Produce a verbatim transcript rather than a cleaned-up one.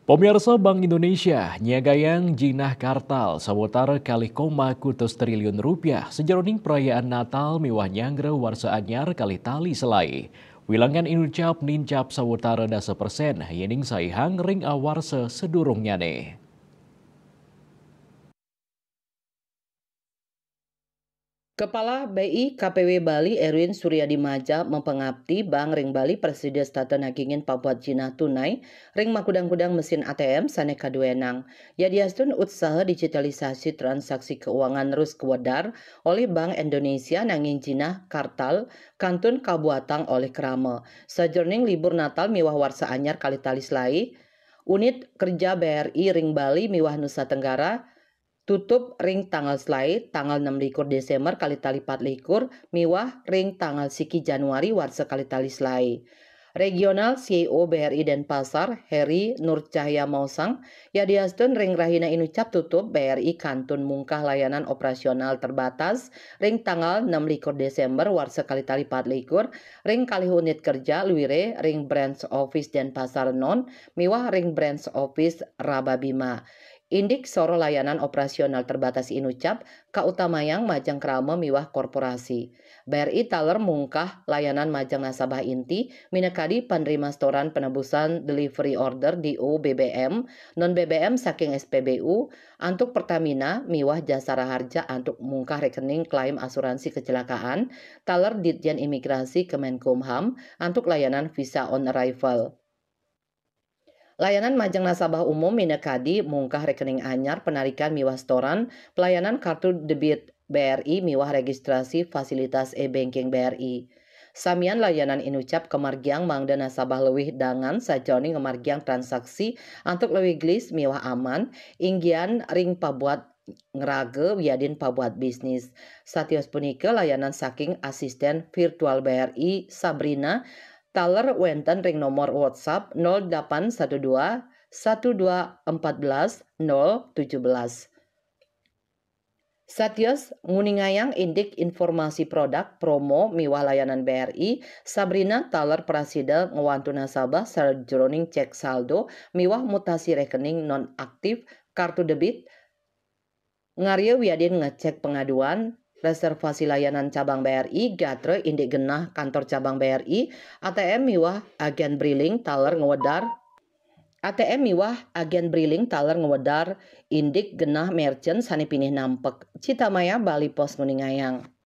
Pemirsa, Bank Indonesia nyiagayang jinah kartal sawatara kalih koma kutus triliun rupiah sajeroning perayaan Natal miwah nyanggra Warsa Anyar kalih tali selaé. Wilangan inucap nincap sawatara dasa persen yéning saihang ring awarsa sadurungnyane. Kepala B I K P W Bali Erwin Suryadi Maja mapangapti Bank ring Bali prasida setata nagingin pabuat jinah tunai ring makudang-kudang mesin A T M sane kaduenang. Yadiastun utsaha digitalisasi transaksi keuangan terus kawedar olih Bank Indonesia nanging jinah kartal kantun kabuatang olih krama. Sajeroning libur Natal miwah Warsa Anyar kalih tali selaé, unit kerja B R I ring Bali miwah Nusa Tenggara tutup ring tanggal selaé, tanggal enam likur Desember kalih tali pat likur, miwah ring tanggal siki Januari warsa kalih tali selaé. Regional C E O B R I Denpasar, Heri Nurcahya maosang, yadiastun ring rahina inucap tutup B R I kantun mungkah layanan operasional terbatas ring tanggal enam likur Desember warsa kalih tali pat likur ring kalih unit kerja luire ring branch office Denpasar Renon miwah ring branch office Rababima. Indik soroh layanan operasional terbatas inucap kautamayang majeng krama miwah korporasi. B R I taler mungkah layanan majeng nasabah inti, minakadi panerima setoran penebusan delivery order D O B B M, non B B M saking S P B U, antuk Pertamina, miwah Jasara Harja antuk mungkah rekening klaim asuransi kecelakaan, taler Ditjen Imigrasi Kemenkumham, antuk layanan visa on arrival. Layanan majeng nasabah umum minakadi mungkah rekening anyar, penarikan miwah setoran, pelayanan kartu debit B R I miwah registrasi fasilitas e-banking B R I. Samian layanan inucap kamargiang mangda nasabah luwih dangan sajeroning ngamargiang transaksi antuk luwih gelis miwah aman, inggian ring pabuat ngraga wiadin pabuat bisnis. Satios punika layanan saking asisten virtual B R I Sabrina taler wenten ring nomor WhatsApp nol delapan satu dua, satu dua empat belas, nol tujuh belas. Satios nguningayang indik informasi produk, promo, miwah layanan B R I, Sabrina taler prasida ngwantu nasabah sajeroning cek saldo miwah mutasi rekening non aktif kartu debit, ngarya wiadin ngecek pengaduan, reservasi layanan cabang B R I, gatra indik genah kantor cabang B R I, A T M miwah agen briling taler ngwedar, A T M miwah agen briling taler ngwedar indik genah merchant sane pinih nampek. Citamaya Bali Post nguningayang.